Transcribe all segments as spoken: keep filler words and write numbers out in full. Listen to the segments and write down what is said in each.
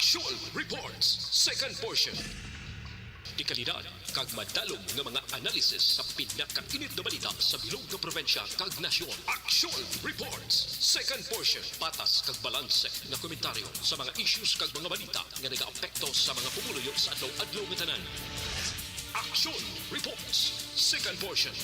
Aksyon Reports, second portion. Dekalidad kag madalom nga mga analisis sa pinakainit nga balita sa bilog nga probinsya kag nasyon. Aksyon Reports, second portion. Patas kag balanse nga komentaryo sa mga issues kag mga balita nga nagaapekto sa mga pumuluyo sa adlaw-adlaw nga tanan. Aksyon Reports, second portion.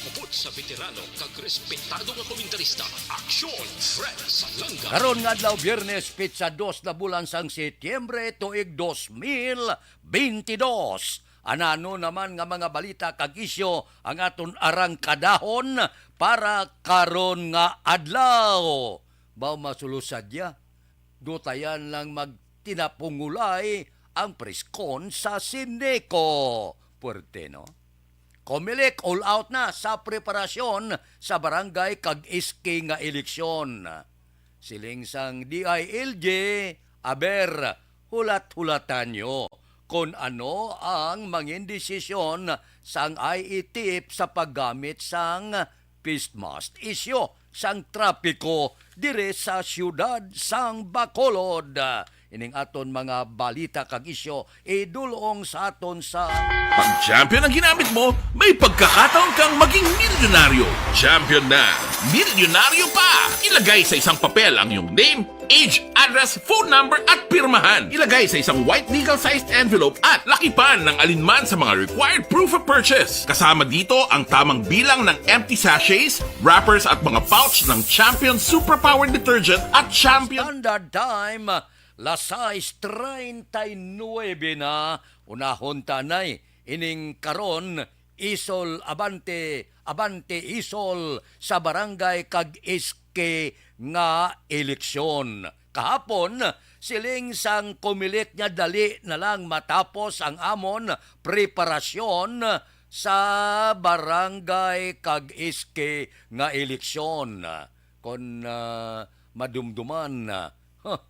Upod sa veterano kag respetado nga komentarista, Aksyon Fred Salanga. Karon nga adlaw, Biyernes, petsa dos na bulan sang Setyembre, tuig dos mil bentidós. Anano naman nga mga balita kag isyu ang aton arangkadahon para karon nga adlaw? Baw masulusad ya? Dutayan lang magtinapungulay ang preskon sa Sineco. Puwerte, no? Comelec all out na sa preparasyon sa barangay kag S K nga eleksyon. Siling sang D I L G, aber, hulat-hulatan nyo kon ano ang mangin desisyon sang I E T F sa paggamit sang face mask issue sang trapiko diri sa siyudad sang Bacolod. Ining aton mga balita kag isyu idulong sa aton sa Pag champion ang ginamit mo, may pagkakataon kang maging milyonaryo. Champion na, milyonaryo pa! Ilagay sa isang papel ang iyong name, age, address, phone number, at pirmahan. Ilagay sa isang white legal-sized envelope at lakipan ng alinman sa mga required proof of purchase. Kasama dito ang tamang bilang ng empty sachets, wrappers, at mga pouch ng Champion Superpower Detergent at Champion Standard Time, las sais treinta y nueve na. Unahon tanay ining karon, Isol, abante, abante, Isol, sa barangay kag S K nga eleksyon. Kahapon, siling sang Comelec nga dali na lang matapos ang amon preparasyon sa barangay kag S K nga eleksyon. Kon, ah, madumduman, ah, huh,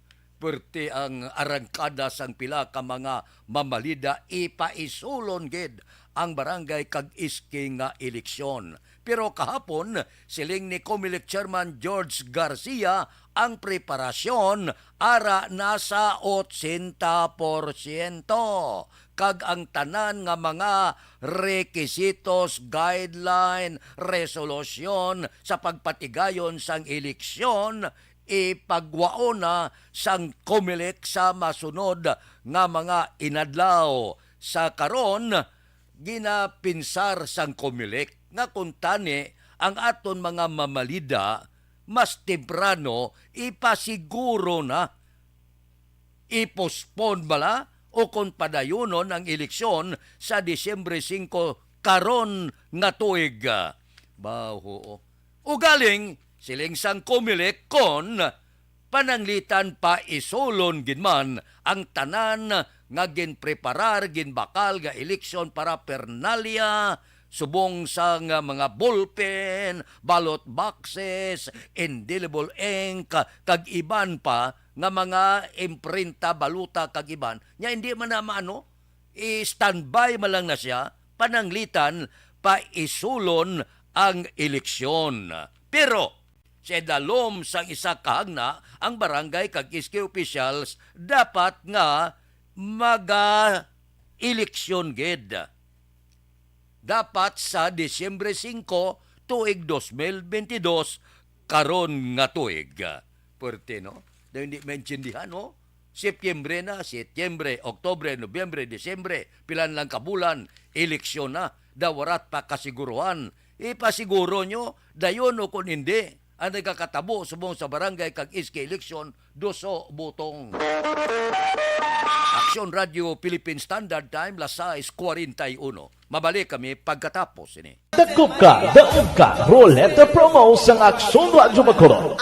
puwerte ang arangkada sang pila ka mga mamalida, ipaisulon gid ang barangay kag S K nga eleksyon. Pero kahapon, siling ni Comelec Chairman George Garcia, ang preparasyon ara na sa otsenta porsyento, kag ang tanan nga mga rekisitos, guideline, resolusyon sa pagpatigayon sang eleksyon ipagwaon na sang Comelec sa masunod nga mga inadlaw. Sa karon, ginapinsar sang Comelec nga kuntani ang aton mga mamalida mas temprano, ipasiguro na, i-postpone bala o kon padayunon ang eleksyon sa Disyembre singko karon nga tuig. Baho. Ugaling, siling sang Comelec, kon pananglitan pa, isulon gid man ang tanan nga ginpreparar, ginbakal nga eleksyon paraphernalia, subong sang mga ballpen, ballot boxes, indelible ink, kag iban pa nga mga imprinta, baluta, kag iban. Nya, hindi man na maano, i-standby man lang na siya, pananglitan pa, isulon ang eleksyon. Pero, sa idalom sang isa ka hagna, ang barangay kag S K officials dapat nga maga-eleksyon gid. Dapat sa Disyembre singko, tuig dos mil bentidós, karon nga tuig. Puwerte, no? Daw hindi maintindihan, no? Setyembre na, Setyembre, Oktubre, Nobyembre, Disyembre, pilan lang ka bulan, eleksyon na. Daw warat pa kasiguruhan. Ipasiguro nyo, dayon o kon hindi, ang nagakatabo subong sa barangay kag S K eleksyon, duso butong. Aksyon Radio Philippine Standard Time, las sais cuarenta y uno. Mabalik kami pagkatapos ini. Dakop ka, daog ka, Roleta Promo sang Aksyon Radyo Bacolod.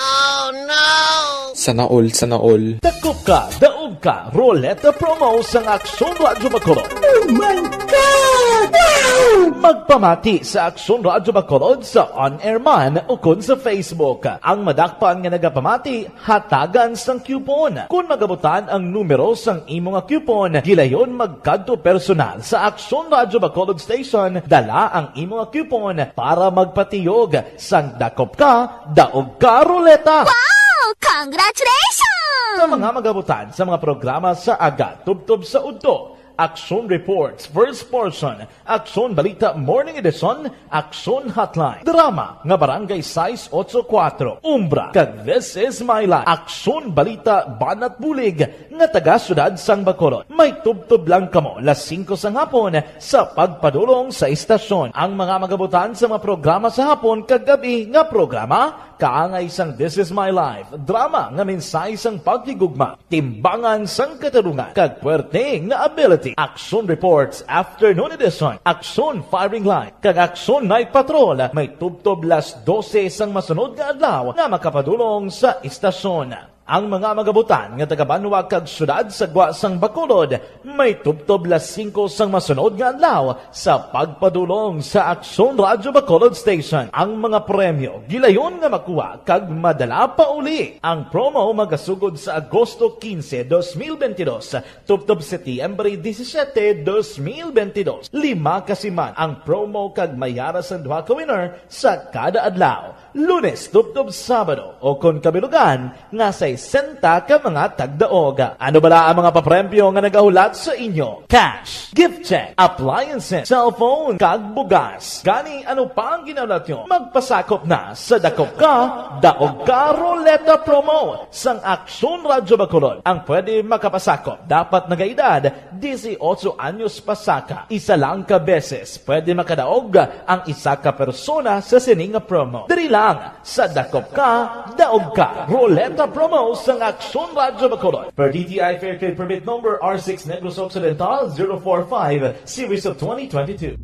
Sana all, sana all. Dakop ka, daog ka, Roleta Promo sang Aksyon Radyo Bacolod. Oh my God! Wow! Magpamati sa Aksyon Radyo Bacolod sa on-air man ukon sa Facebook. Ang madakpan nga nagapamati, hatagan sang coupon. Kon magabutan ang numero sang imo nga coupon, gilayon magkadto personal sa Aksyon Radyo Bacolod Station, dala ang imo nga coupon para magpatiyog sang dakop ka, daog ka, Roleta. Wow! Congratulations! Sa mga magabutan sa mga programa sa aga, tubtob sa udto, Aksyon Reports, First Portion, Aksyon Balita Morning Edition, Aksyon Hotline, drama nga Barangay sais ocho kuwatro, Umbra, kag This Is My Life, Aksyon Balita Banat Bulig nga taga Siyudad sang Bacolod. May tubtob lang kamo las singko sang hapon sa pagpadulong sa istasyon. Ang mga magabutan sa mga programa sa hapon kag gab-i nga programa, kaangay sang This Is My Life, drama nga mensahe sang paghigugma, timbangan sang katarungan, kag puwerte nga ability. Action Reports Afternoon Edition, Action Firing Line, kag Action Night Patrol may tubtob las dose sang masunod nga adlaw nga makapadulong sa istasyon. Ang mga magabutan nga taga-banwa kag siyudad sa gwa sang Bacolod may tubtob las singko sang masunod nga adlaw sa pagpadulong sa Aksyon Radyo Bacolod Station. Ang mga premyo gilayon nga makuha kag madala pa uli. Ang promo magasugod sa Agosto quince, dos mil veintidós, tubtob Setyembre disisiete, dos mil veintidós. Lima ka siman ang promo kag may yara sang duha ka winner sa kada adlaw. Lunes tubtob Sabado, o kon kabilugan nga sesenta ka mga tagdaog. Ano bala ang mga papremyo nga nagahulat sa inyo? Cash, gift check, appliances, cellphone, kag bugas. Gani, ano pa ang ginahulat nyo? Magpasakop na sa Dakop Ka, Daog Ka Ruleta Promo sang Aksyon Radyo Bacolod. Ang pwede makapasakop dapat nagaedad dieciocho anyos pa saka. Isa lang ka beses pwede makadaog ang isa ka persona sa sini nga promo. Diri lang sa Dakop Ka, Daog Ka Ruleta Promo sang Aksyon Radyo Bacolod. Per D T I Fair Trade Permit Number R six Negros Occidental zero four five, Series of twenty twenty-two.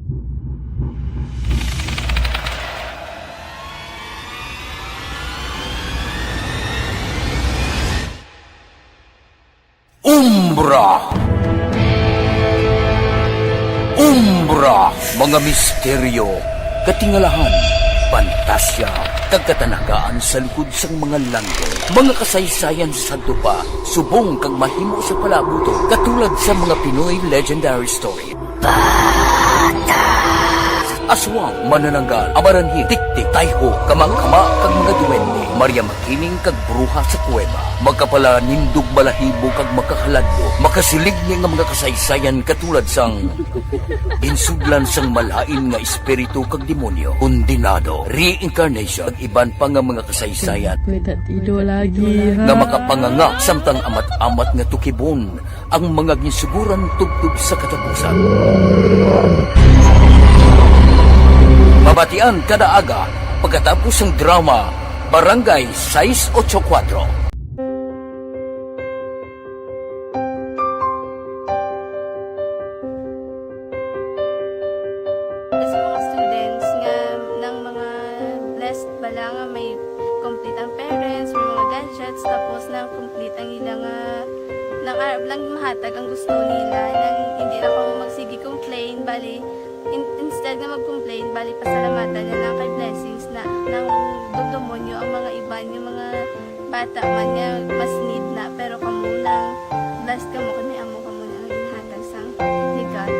Umbra. Umbra, mga misteryo, katingalahan, pantasya, kag katanagaan sa likod sang mga langit. Mga kasaysayan sa sadto pa, subong kag mahimo sa palaabuton, katulad sa mga Pinoy legendary story. Aswang, manananggal, amaranhil, tiktik, tayho, kamakama, kag mga duwende, Maria Makiling, kag bruha sa kuweba. Makapalanindog, balahibo, kag makahaladlok. Makasiling ni nga mga kasaysayan katulad sang ginsudlan sang malain nga espiritu kag demonyo, kondenado, reincarnation, kag iban pa nga mga kasaysayan May tatido lagi, ha? nga makapanganga samtang amat-amat nga tukibon ang mga ginsuguran tubtob sa katapusan. Mabatian kada aga pagkatapos sang drama Barangay sais ocho kuwatro. Sa mga students nga nang mga blessed bala nga may complete ang parents, may mga gadgets, tapos nang complete ang ila nga, nang arab lang mahatag ang gusto nila, nang hindi na kamo magsige complain, bali, in-, instead nga mag-complain, bali, pasalamatan na lang kay blessings na nang dumdumonyo ang mga iban nga mga bata man nga mas need na, pero kamo nang blessed kamo kay may amo kamo na nga ginhatag sang ni God.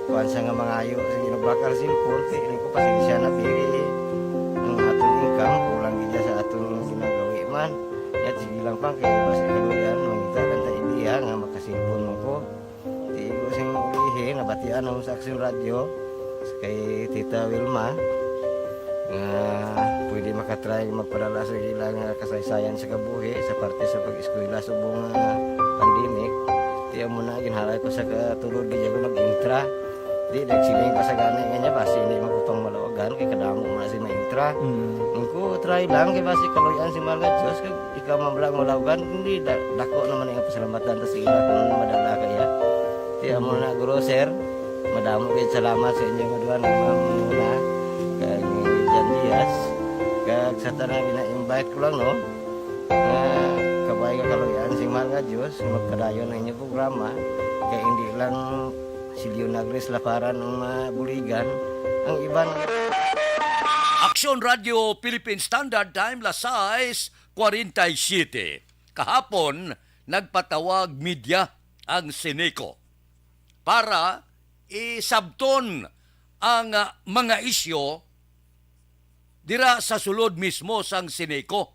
Kuwan siya nga mangayo sa ginabakal cellphone, kay rin ko pasensya na, diri ang aton income, kulang gid sa aton ginagawi man. Yat, sige lang pa, kay basi kaluyan, mangita lang ta idea nga makasilpon mo ko. Di ko sing ulihi, nabatian ako sa Aksyon Radyo, kay Tita Wilma, nga pwede makatry magpadala sa ila nga kasaysayan sa kabuhi sa parte sa pag-eskwela subong nga pandemic. Di amo na, ginhalay ko sa katulod, di ako nag-intra. Di nagsiling ka sa gani nga niya, basi hindi magpang malawagan, kay kadamo man si maintra. Mm. Ang ko, try lang, kay basi kaluyan si mahal nga Diyos, kag ikaw man lang malawagan, hindi, da-, dako naman ang pasalamatan ta sa ila kung madala kaya. Kaya mo na, guro, sir, madamo kayo salamat sa inyo nga duha, nga ma'am, muna, kag Jan Diaz, kag sa tanan, gina-invite ko lang, no, nga kabay nga kaluyan si mahal nga Diyos, magpadayon ang inyong programa, kay hindi lang si Leonagris Laparan ang mabuligan, ang iban. Aksyon Radio Philippine Standard Time, las sais cuarenta y siete. Kahapon, nagpatawag media ang Sineco para isabton ang, ah, mga isyu dira sa sulod mismo sang Sineco.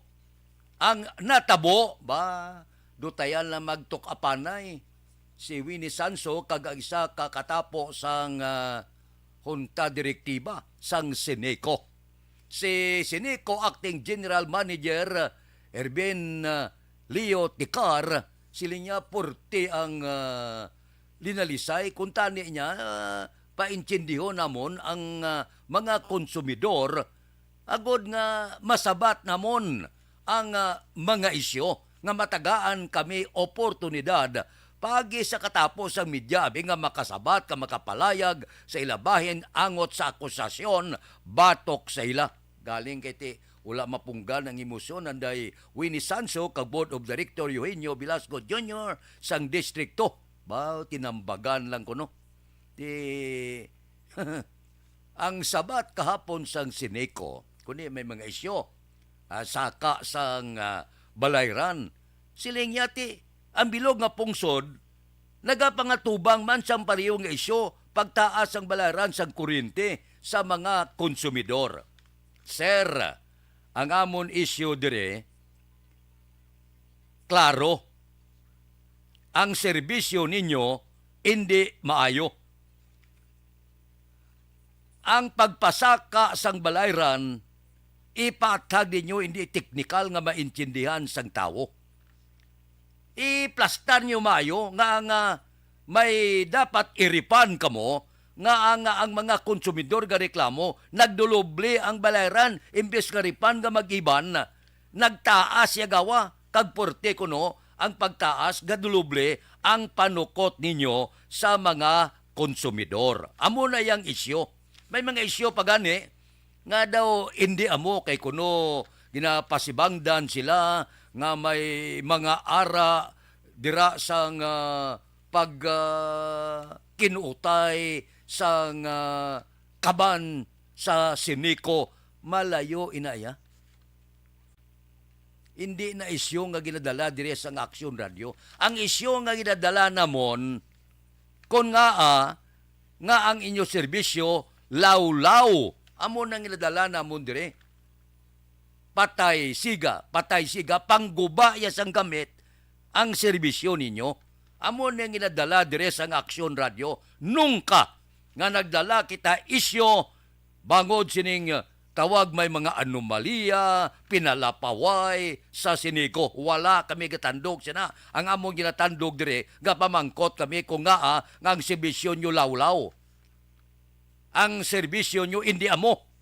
Ang natabo, ba, dutayan lang magtukapanay si Winnie Sanso kag ang isa ka katapo sang, ah, Junta Direktiba sang Sineco. Si Sineco Acting General Manager Ervin, ah, Leo Ticar, siling niya, purti ang, ah, linalisay. Kung tani niya, ah, paintindihon namon ang, ah, mga konsumidor agod nga masabat namon ang, ah, mga isyu nga matagaan kami oportunidad paagi sa katapo sang media abi nga makasabat ka makapalayag sa ila bahin angot sa akusasyon batok sa ila. Galing kay ti wala mapunggan ang emosyon anday Winnie Sanso kag Board of Director Eugenio Velasco Junior sang distrikto. Ba, tinambagan lang kuno. Ti ang sabat kahapon sang Sineco, kundi may mga isyu, ah, saka sang, ah, balayran. Siling niya ti, ang bilog nga pungsod, nagapangatubang man sang pareho nga isyu, pagtaas sang balayran sang kuryente sa mga konsumidor. Sir, ang amon isyu dire, klaro, ang serbisyo ninyo indi maayo. Ang pagpasaka sang balayran, ipaathag ninyo indi teknikal nga maintindihan sang tawo. Iplastar niyo maayo nga, nga may dapat iripan kamo nga ang, ang mga konsumidor nga reklamo, nagduloble ang balayran, imbes nga ripan nga mag-iban, nagtaas ya gawa, kag porte kuno ang pagtaas nga duloble ang panukot ninyo sa mga konsumidor. Amo na yang isyu. May mga isyu pa gani nga daw indi amo kay kuno ginapasibangdan sila nga may mga ara dira sang, ah, pag, ah, kinuutay sang, ah, kaban sa Sineco. Malayo ina iya. Hindi na isyu nga ginadala diri sang Aksyon Radio. Ang isyu nga ginadala namon, kon ngaa nga ang inyo serbisyo lawlaw, amo nang ginadala namon diri. Patay siga, patay siga, pangguba ya sang gamit ang serbisyo ninyo. Amo nang ginadala diri sang Aksyon Radio. Nungka nga nagdala kita isyu bangod sining, uh, tawag may mga anomalya, pinalapaway sa Sineco. Wala kami gatandog sina. Ang among ginatandog diri, gapamangkot kami kung ngaa nga ang serbisyo nyo lawlaw. Ang serbisyo nyo indi amo.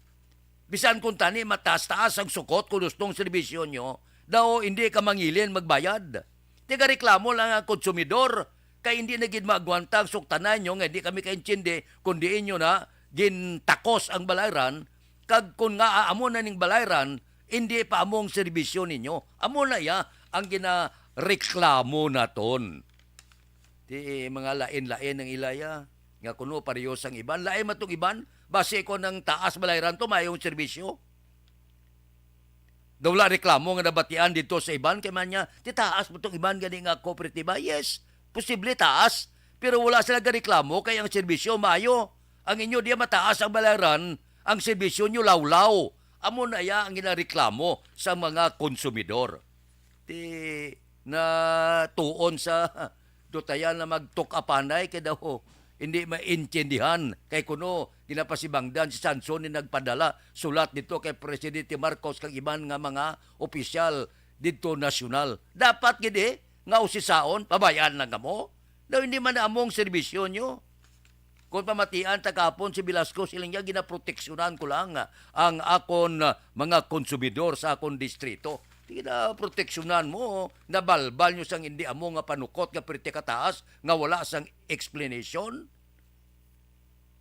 Bisan kung tani mataas-taas ang sukot kung gusto ang serbisyo nyo, daw indi ka mangilin magbayad. Tigareklamo lang ang konsumidor, kay hindi na gid maagwanta ang suktanan nyo nga hindi kami kaintindi kung diin nyo na gintakos ang balayran, kag kung ngaa amo na ning balayran, hindi pa amo ang serbisyo ninyo. Amo na iya ang ginareklamo naton. Ti mga lain-lain ang ilaya, nga kuno pareho sang iban. Lain man tong iban, basi kon ang taas balayran to, mayong serbisyo. Daw wala reklamo nga nabatian dito sa iban, kay man niya, ti taas mo tong iban gani nga kooperatiba. Yes, posible taas, pero wala sila gareklamo kay ang serbisyo maayo. Ang inyo diya mataas ang balayran, ang serbisyo nyo lawlaw. Amo na iya ang ginareklamo sa mga konsumidor. Ti natuon sa dutayan na magtukapanay kay daw hindi maintindihan. Kay kuno, ginapasibangdan si Sanson ni nagpadala sulat dito kay Presidente Marcos kag iban nga mga opisyal dito nasyonal. Dapat gid eh, nga usisaon, pabayaan lang kamo. Daw hindi man among serbisyo nyo. Kung pamatian ta kahapon si Velasco, siling niya, "Ginaproteksyonan ko lang ang akon, ah, mga konsumidor sa akon distrito." Di na proteksyonan mo, nabalbal nyo sang hindi amo nga panukot nga pirti kataas nga wala sang explanation.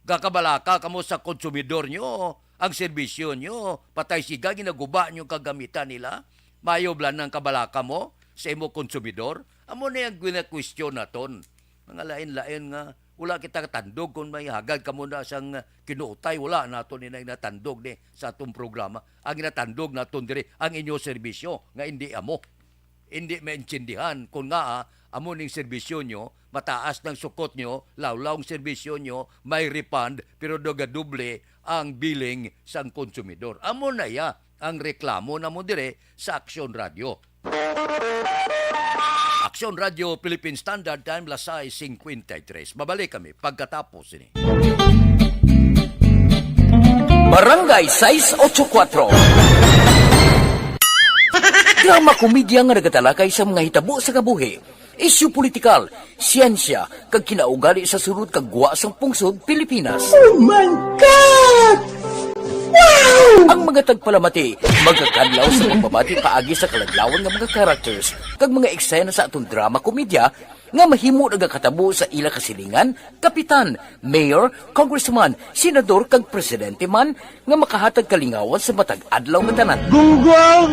Gakabalaka kamo sa konsumidor nyo, ang serbisyo nyo, patay siga, ginaguba nyo kagamitan nila. Mayo bala nang kabalaka mo sa imo konsumidor. Amo na yung ginakwestiyon naton. Mga lain-lain nga, wala kita katandog kung may hagad kamo na sang kinuutay, wala naton ni natandog ni sa atong programa. Ang natandog naton diri, ang inyo serbisyo nga hindi amo. Hindi maintindihan kung nga, ah, amo ning serbisyo nyo, mataas ng sukot nyo, lawlaw ang serbisyo nyo, may refund, pero dogadoble ang billing sang konsumidor. Amo na ya ang reklamo namo dire sa Aksyon Radio. Aksyon Radio, Philippine Standard Time, las sais cincuenta y tres. Babalik kami pagkatapos ini. Barangay sais ocho kuatro. Drama komedya nga nagatalakay sa mga hitabo sa kabuhi, isyu politikal, siyensya, kag kinaugali sa sulod kag gwa sang pungsod Pilipinas. Oh my God! Wow! Ang mga tagpalamati magakadlaw sa pagbabati paagi sa kaladlawan nga mga characters kag mga eksena sa aton drama komedya nga mahimo nagakatabo sa ila kasilingan, kapitan, mayor, congressman, senador, kag presidente man nga makahatag kalingawan sa matag adlaw nga tanan. Gunggong!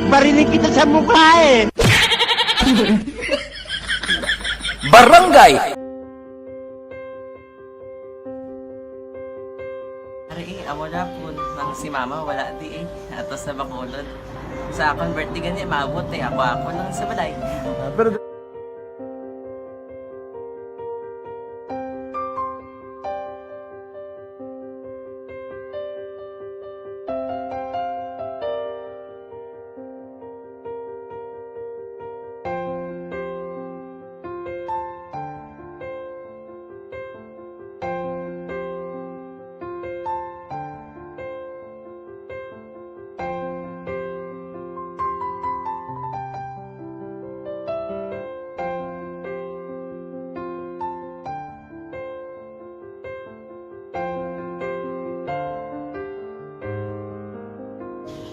Barinig kita sa mukha eh! Barangay! Ari, eh, amo na po nang si mama wala di eh. Ato sa Bacolod. Sa akon birthday gani, maabot eh. Ako, ako lang sa balay. Ah, pero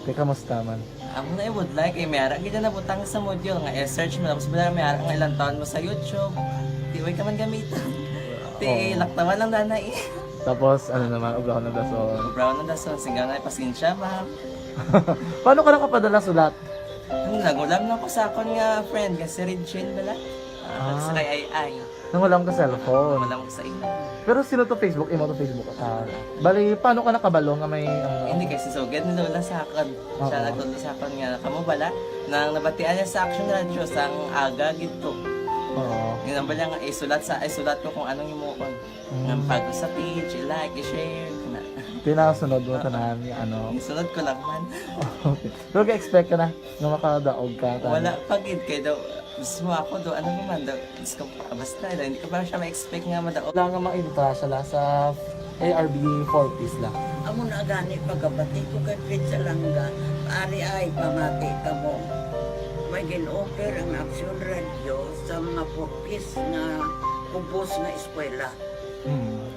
Te, kamusta man? Amo na, I would like, eh, may ara gid na nabutang sa module nga i-search mo, tapos bala may ara nga ilang taon mo sa YouTube. Di, way ka man gamiton. Ti, oo, laktawan lang dana eh. Tapos, ano naman, ubrahon ng dason. Ubrahon ng dason, singgaw na, pasensya, ma'am. Paano ka nakapadala sulat? Ano, nagulam lang ko sa akon nga friend, nga si Regine bala. Ah, ah, sa kay Ay Ay. Nangulam ka cellphone? Wala mo sa imo. Pero sino to Facebook? Imo to Facebook? Ah, bali, paano ka nakabalo nga may, ano? Hindi, kay si Sugad ni Lola sa akon. Siya, oo, nagtudlo sa akon nga, kamo bala, nang nabatian niya sa Action Radio, sang aga gid to. Oo. Yun ang bala nga, isulat sa, isulat ko kung anong himuon. Mm. Nga pag sa page, i-like, i-share, kana. Tinasunod mo, oo, tanan, nga ano. Isunod ko lang man. Okay. Pero ga-expect ka na nga makadaog ka, tanan? Wala pa gid, kay daw, mismo ako daw, ano naman daw, Diyos ko, basta, hindi ko pa siya ma-expect nga madaog. Wala nga ma-invita siya la sa A R B four Ps la. Amo na gani pagkabati ko kay Fritz Alanga, ari ay pamati kamo. May gin-offer ang Aksyon Radio sa mga four Ps nga ubos nga eskwela. Hmm.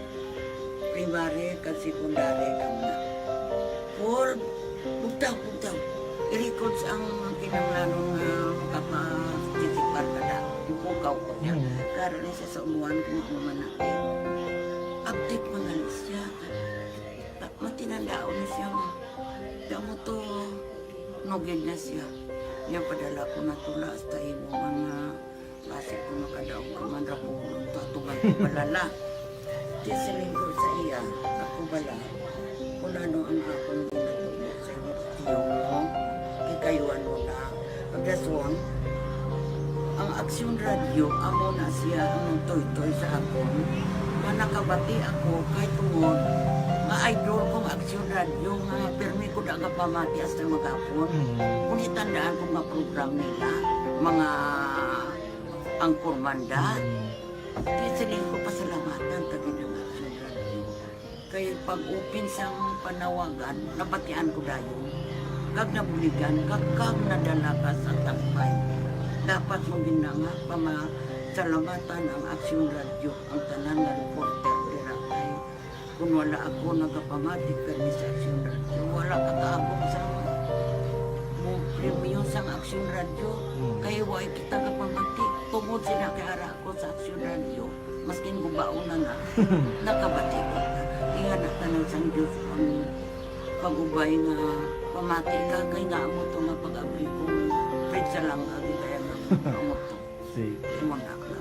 Primary kag secondary kamo na. Paul, bugtaw, bugtaw. I-records ang kinahanglanon nga makaparticipar ka na. Ipukaw ko niya. Mm. Karon ni sa umuan kung ano man natin. Update man na siya. Ta-, matinandaon na siya. Kamo to, nugid na siya. Niya padala ko na tula hasta imo nga Basi kung makadaog ka man ra ko, tatuman ko bala la. Di siling ko sa iya, ako bala, kung ano ang akong ginatubo sa inyo, kay kayo ano na. Pagdason, ang Aksyon Radio, amo na siya ang nagtoytoy sa akon, nga nakabati ako kay tungod nga idol kong Aksyon Radio, nga pirmi ko da nga pamati hasta maghapon. Mm. Kung itandaan ko nga program nila, mga Ang kurmanda. Mm. Kaya siling ko pasalamatan ta gid ang Aksyon Radio. Kay pag-open sang panawagan, nabatian ko dayon. Kag nabuligan, kag, kag nadala ka sa tampay. Dapat mo gid na nga pamasalamatan ang Aksyon Radio, ang tanan nga reporter, Kung wala ako nagapamati kami sa Aksyon Radyo, wala ka kaabot sa mo premyo sang Aksyon Radyo. Hmm. Kay wa kita kapamati, tungod sila kay ara ako sa Aksyon Radyo. Maskin gubaon na na, nakabati ko. Ingana ka na sang Diyos ang pag-ubay nga pamati ka, kay nga amo to nga pag-abli ko, pizza lang ang kaya nga amo to. Sige. Imo na ka.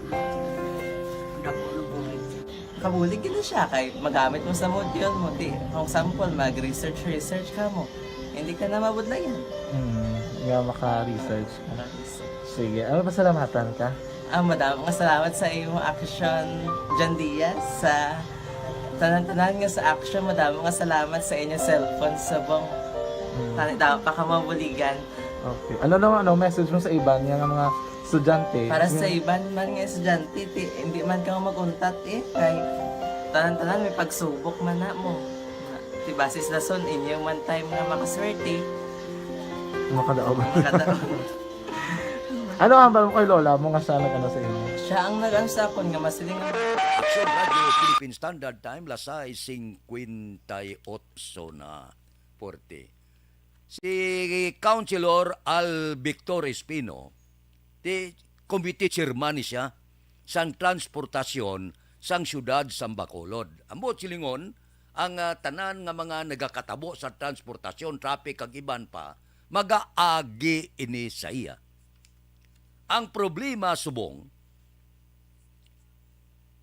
Dako na bulig siya. Kabulig gid na siya kay magamit mo sa module mo. Di, for example, mag-research, research ka mo. Hindi ka na mabudlayan. Hmm, nga maka-research ka. Maka-research. Sige, ano, pasalamatan ka? Ah, madamo nga salamat sa imo, Action John Diaz, sa tanan-tanan nga sa Action. Madamo nga salamat sa inyo cellphone subong. Hmm. Tani, dapat pa ka mabuligan. Okay. Ano naman, ano, message mo sa iban nga mga estudyante? Para sa Yung iban man nga estudyante, ti, hindi man ka mag-untat eh. Kay tanan-tanan may pagsubok man na mo. Ti basis lason, inyo man time nga makaswerte. Makadaog. Makadaog. Ano ang hambal mo kay lola mo nga siya nag-ano sa imo? Siya ang nag-ano sa akon nga masiling ang Action Radio Philippine Standard Time, las sais cincuenta y ocho na forty. Si Councilor Al Victor Espino, ti committee chairman ni siya sang transportasyon sang siyudad sang Bacolod. Ambot silingon, ang, ah, tanan nga mga nagakatabo sa transportasyon, traffic, kag iban pa, magaagi ini sa iya. Ang problema subong,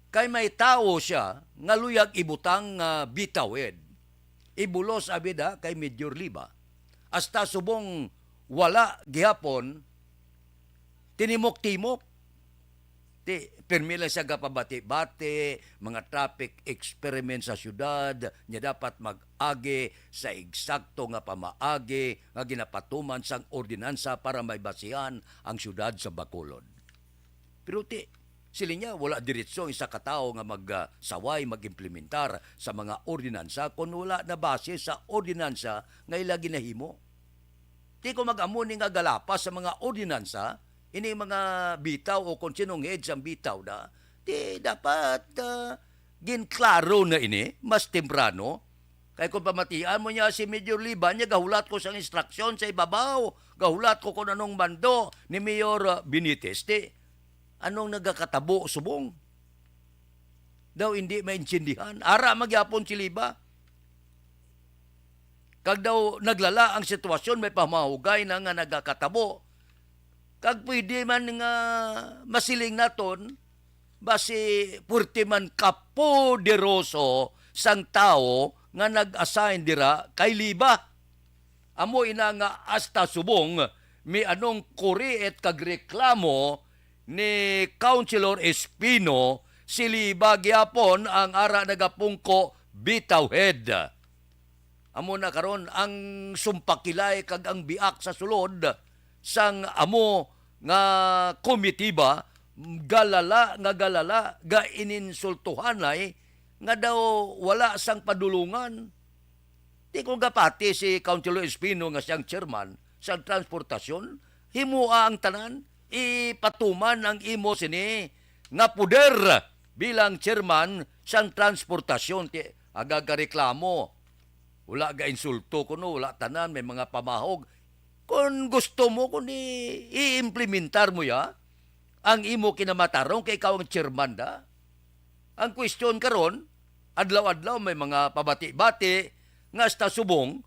kay may tawo siya nga luyag ibutang nga bitaw head. Ibulos abida kay Major Liba. Hasta subong wala gihapon tinimok-timok. Ti, pirmi lang siya gapabati-bati, mga traffic experiment sa syudad, niya dapat mag-agi sa eksakto nga pamaagi nga ginapatuman sang ordinansa para may basihan ang syudad sa Bacolod. Pero ti, siling niya, wala diretso ang isa ka tawo nga mag, ah, saway mag-implementar sa mga ordinansa kon wala na base sa ordinansa nga ila ginahimo. Ti kung mag-amo ni nga galapas sa mga ordinansa, ini mga bitaw o kung sinong head sang bitaw na, ti dapat, ah, ginklaro na ini mas temprano. Kay kung pamatian mo niya si Major Liba, niya gahulat ko sang instruksyon sa ibabaw, gahulat ko kung anong mando ni Mayor, ah, Benitez. Ti, anong nagakatabo subong? Daw hindi maintindihan. Ara magyapon si Liba. Kag daw naglala ang sitwasyon, may pamahugay na nga nagakatabo. Kag pwede man nga masiling naton, basi puwerte man ka poderoso sang tawo nga nag-assign dira kay Liba. Amo ina nga hasta subong may anong kuriit kag reklamo ni Councilor Espino, si Liba gyapon ang ara nagapungko bitaw head. Amo na karon ang sumpakilay kag ang biak sa sulod sang amo nga komitiba, galala nga galala, ga ininsultuhanay nga daw wala sang padulungan. Di ko gapati si Councilor Espino nga siyang chairman sa transportasyon, himoa ang tanan, ipatuman ang imo sini nga poder bilang chairman sang transportasyon. Ti, aga gareklamo. Wala ga insulto kuno, wala tanan, may mga pamahog. Kung gusto mo, kung i-, i-implementar mo ya, ang imo kinamatarong kay ikaw ang chairman da. Ang question karon, adlaw-adlaw may mga pabati-bati nga hasta subong,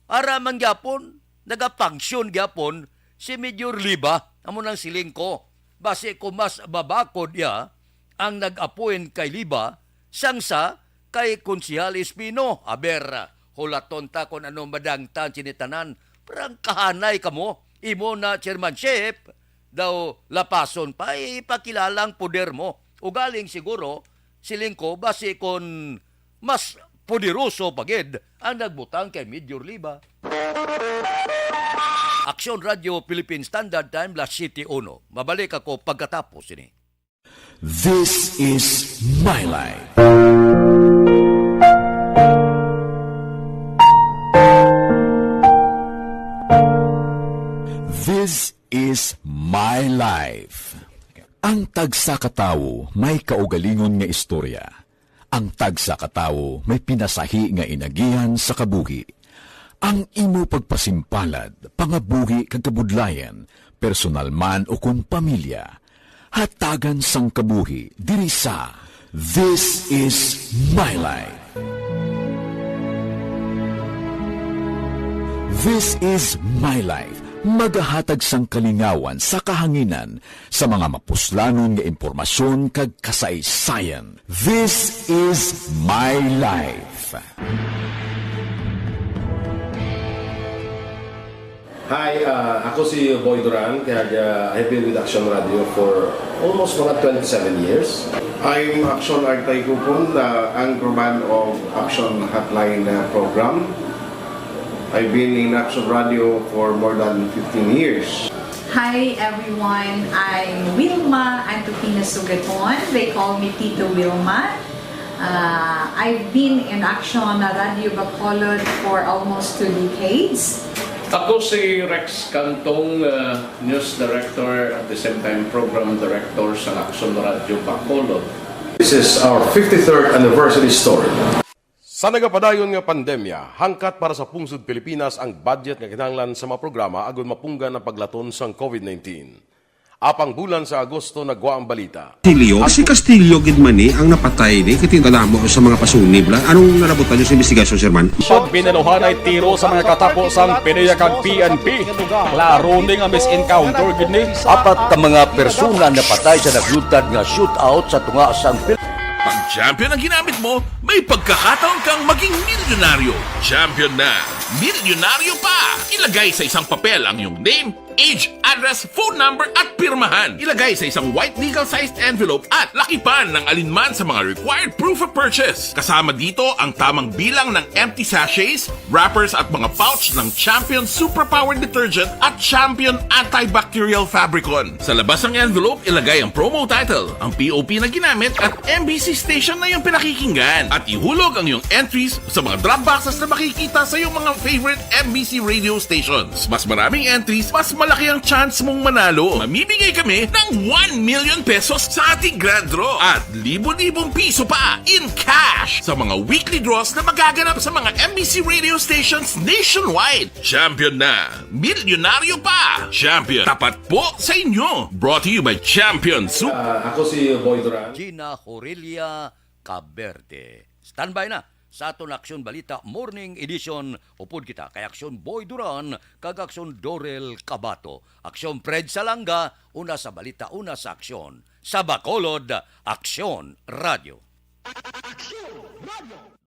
ara man gyapon, nagafunction gyapon si Major Liba, amo nang siling ko. Basi ko mas babakod iya ang nag-appoint kay Liba sang sa kay Konsehal Espino. Aber, hulaton ta kon ano madangtan sini tanan. Prangkahanay kamo, imo na chairmanship, daw lapason pa, ipakilala ang poder mo. Ugaling siguro, siling ko, basi kon mas poderoso pa gid ang nagbutang kay Major Liba. Aksyon Radio Philippine Standard Time, las siyete uno. Mabalik ako pagkatapos ini. This is my life. This is my life. Ang tagsa ka tawo may kaugalingon nga istorya. Ang tagsa ka tawo may pinasahi nga inagihan sa kabuhi. Ang imo pagpasimpalad, pangabuhi kag kabudlayan, personal man ukon pamilya, hatagan sang kabuhi diri sa This Is My Life. This Is My Life, magahatag sang kalingawan sa kahanginan sa mga mapuslanon nga impormasyon kag kasaysayan. This Is My Life. Hi, uh, ako si Boy Duran, kag uh, I've been with Action Radio for almost mga twenty-seven years. I'm Action Artay Kupon, the anchorman of Action Hotline uh, program. I've been in Action Radio for more than fifteen years. Hi everyone, I'm Wilma Antupina Sugaton. They call me Tito Wilma. Uh, I've been in Action Radio Bacolod for almost two decades. Ako si Rex Cantong, uh, news director, at the same time program director sa Action Radio Bacolod. This is our fifty-third anniversary story. Sa nagapadayon nga pandemya, hangkat para sa pungsod Pilipinas ang budget nga kinahanglan sa mga programa agud mapunggan ang paglaton sang covid nineteen. Apang bulan sa Agosto nagwa ang balita. Castillo, si Castillo gid man ni ang napatay ni, kay tingala mo sa mga pasunib la. Anong nalabutan niyo sa investigasyon, Sir Man? Siya binaluhanay tiro sa mga katapo sang PDEA kag P N P. Klaro ni nga mis-encounter gid ni. Apat ka mga persona napatay sa naglutad nga shootout sa tunga sang Pil- Pag champion ang ginamit mo, may pagkakataon kang maging milyonaryo. Champion na! Milyonaryo pa! Ilagay sa isang papel ang iyong name, age, address, phone number, at pirmahan. Ilagay sa isang white legal-sized envelope at lakipan ng alinman sa mga required proof of purchase. Kasama dito ang tamang bilang ng empty sachets, wrappers, at mga pouch ng Champion Superpower Detergent at Champion Antibacterial Fabricon. Sa labas ng envelope, ilagay ang promo title, ang P O P na ginamit, at M B C station na iyong pinakikinggan. At ihulog ang iyong entries sa mga drop boxes na makikita sa iyong mga favorite M B C radio stations. Mas maraming entries, mas malaki ang chance mong manalo. Mamimigay kami ng one million pesos sa ating grand draw at libo-libong piso pa in cash sa mga weekly draws na magaganap sa mga M B C radio stations nationwide. Champion na! Milyonaryo pa! Champion, tapat po sa inyo! Brought to you by Champion Soup. Ah, ako si Boy Duran. Gina Horelia Caberde. Standby na sa aton Aksyon Balita Morning Edition. Upod kita kay Aksyon Boy Duran kag Aksyon Dorel Cabato. Aksyon Fred Salanga, una sa balita, una sa aksyon. Sa Bacolod, Aksyon Radio. Aksyon Radio.